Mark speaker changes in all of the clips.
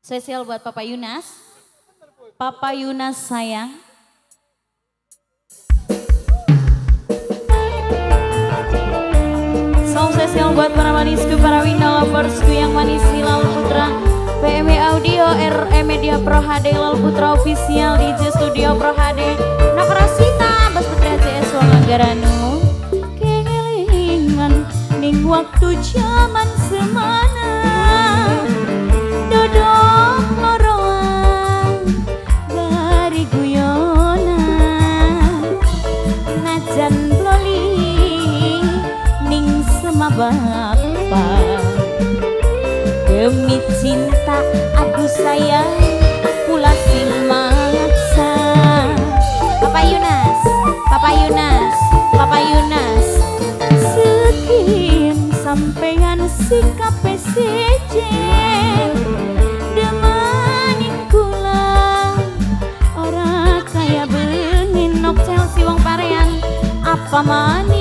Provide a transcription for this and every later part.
Speaker 1: Spesial buat Papa Yunas. Papa Yunas sayang. Song spesial buat para manisku, para winda loversku yang manis Hilal Putra, PME Audio, RE Media Pro HD, Hilal Putra Official, DJ Studio Pro HD, Nakrasita, Bas Putri ACS Wanggaranu. Kelingan ning waktu zaman semana, dodok loroan bari guyonan, najan bloli ning sama bapak, demi cinta aku sayang pula sing maksa. Papa Yunas, Papa Yunas, Papa Yunas, sekian sampean sikap sejen, demanin kula ora kaya bengin nok Chelsea wong parean, apa maning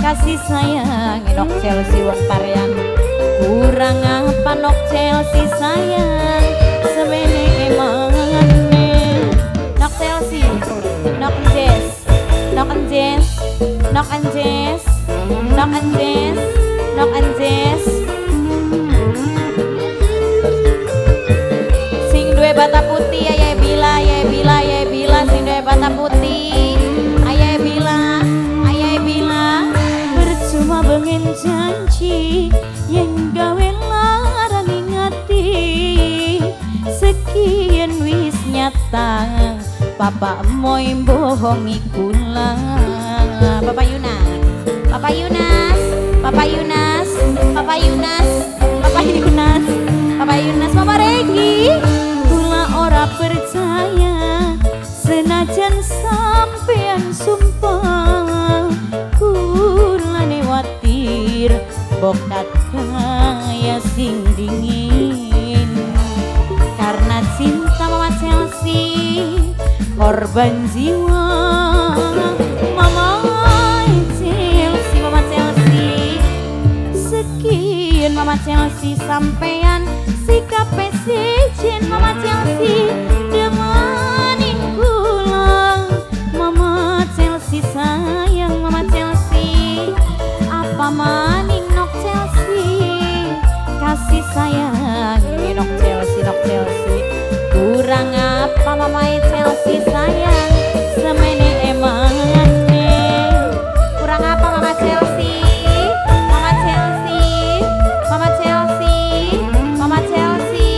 Speaker 1: kasih sayang nok Chelsea wong parean, kurang apa nok Chelsea sayang semene emangane. Nok Chelsea, nok Jess, nok Jess, nok Jess, nok Jess, nok Jess. Sing duwe bata putih ayahe bila, ayahe bila, ayahe bila, sing duwe bata putih ayahe bila, ayahe bila. Percuma bengen janji yen gawe larang ingati, sekian wis nyata papa moy bohongi kula. Papa Yunas, Papa Yunas, Papa Yunas, Papa Yunas, Papa Yunas, Papa Yunas, Mama Regi, kula ora percaya senajan sampean sumpah, kula newatir bokat kaya sing dingin, karena cinta Mama Chelsea korban jiwa. Mama Chelsea, Mama Chelsea, sekian Mama Chelsea sampean sikap sejen, Mama Chelsea demanin kula. Mama Chelsea sayang, Mama Chelsea, apa maning nok Chelsea kasih sayang nok Chelsea, nok Chelsea, kurang apa Mama Chelsea sayang semene emangane. Kurang apa Mama Chelsea, Mama Chelsea, Mama Chelsea, Mama Chelsea,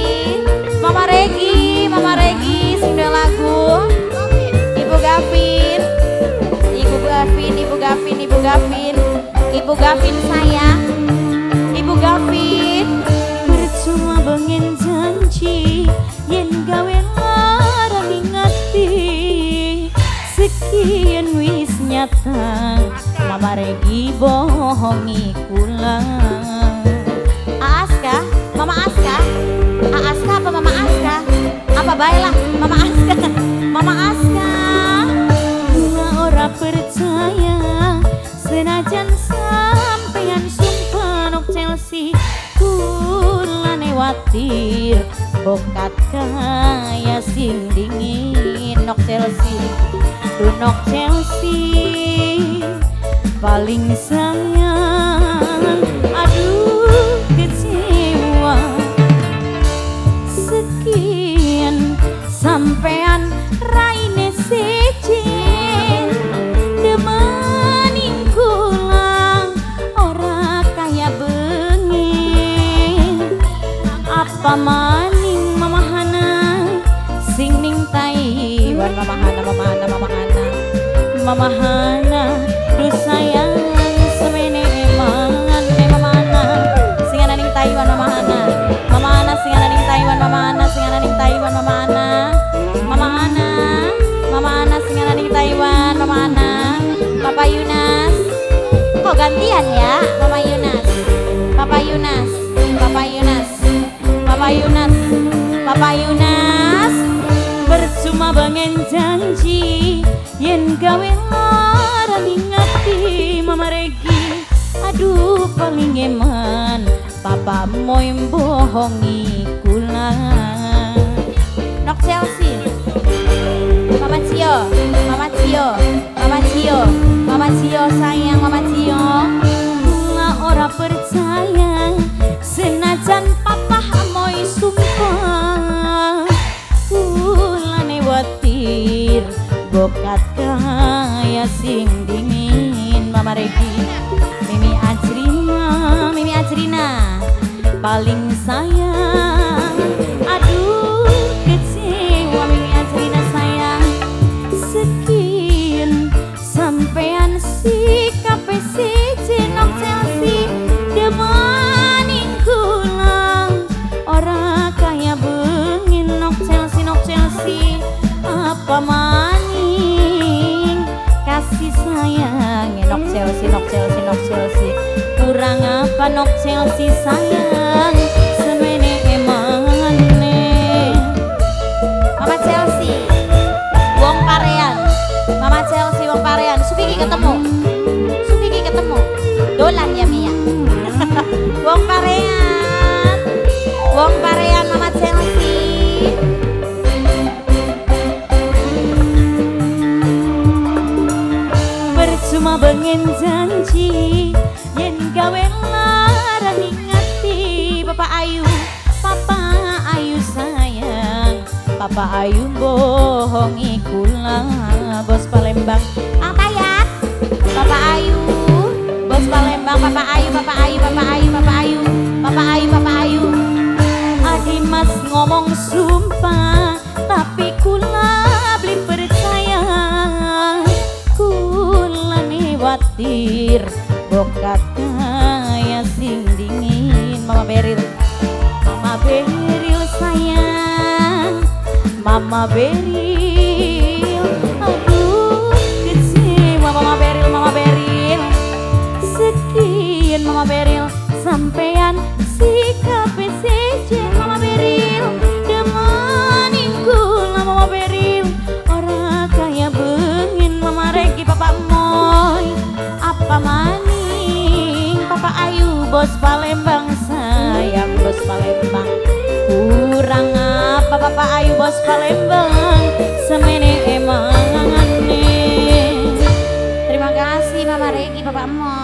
Speaker 1: Mama Regi, Mama Regi sing duwe lagu, Ibu Gavin, Ibu Gavin, Ibu Gavin, Ibu Gavin, Ibu Gavin sayang, Ibu Gavin. Percuma bengen janji yen gawe larang ingati, sekian wis nyata Mama Regi bohongi kula. Aska, Mama Aska, Aska apa Mama Aska? Apa baiklah Mama Aska, Mama Aska. Kula ora percaya senajan sampean sumpah nok Chelsea, kula newatir bokat kaya sing dingin. Nok Chelsea, du nok Chelsea paling sayang, aduh kecewa, sekian sampean raine sejen, demanin kula ora kaya bengin, apa maning Mama Hana sing ning Taiwan. Mama Hana, Mama Hana, Mama Hana, Mama Hana, duh sayang semene emangan. Mama Hana sing ana ning Taiwan, Mama Hana, Mama Hana sing ana ning Taiwan, Mama Hana sing ana ning Taiwan, Mama Hana, Mama Hana, Mama Hana sing ana ning Taiwan, Mama Hana. Papa Yunas, kok gantian ya Mama Yunas, Papa Yunas, Papa Yunas, Papa Yunas, Papa Yunas. Percuma bengen janji yen gawe larang ingati, Mama Regi aduh paling eman. Papa Papa Moy bohongi kula.
Speaker 2: Nok Chelsea, Mama Cio, Mama Cio, Mama Cio, Mama Cio sayang Mama Cio.
Speaker 1: Kula ora percaya senajan Papa Moy sumpah. Kulane watir bokat kaya sing dingin. Mama Regi, Mimi Ajrina, Mimi Ajrina paling sayang. Aduh kecewa Mimi Ajrina sayang. Sekian sampean sikape siji Nok Chelsea demaning kula ora kaya bengin. Nok Chelsea, Nok Chelsea apa maning kasih sayang. Nok Chelsea, Nok Chelsea, Nok Chelsea kurang apa Nok Chelsea sayang semene emane.
Speaker 2: Mama Chelsea, wong Parean. Mama Chelsea wong Parean. Sukiki ketemu, Sukiki ketemu. Dolan ya Mia. Wong Parean, wong Parean Mama Chelsea.
Speaker 1: Percuma bengen janji yen gawe larani ngati. Papa Ayu, Papa Ayu sayang, Papa Ayu bohongi kula. Bos Palembang,
Speaker 2: Ang Tayat, Papa Ayu, bos Palembang, Papa Ayu, Papa Ayu, Papa Ayu, Papa Ayu, Papa Ayu, Papa Ayu.
Speaker 1: Adi Mas ngomong sumpah tapi kula beli percaya. Kula watir bokat kaya sing dingin. Mama Beril, Mama Beril sayang, Mama Beril aduh kecewa. Mama Beril, Mama Beril sekian Mama Beril sampean sikape seje. Mama Beril demaning kula. Mama Beril ora kaya bengin. Mama Regi, Papa Moy apa maning. Papa Ayu bos Palembang sayang, bos Palembang kurang apa Papa Ayu bos Palembang.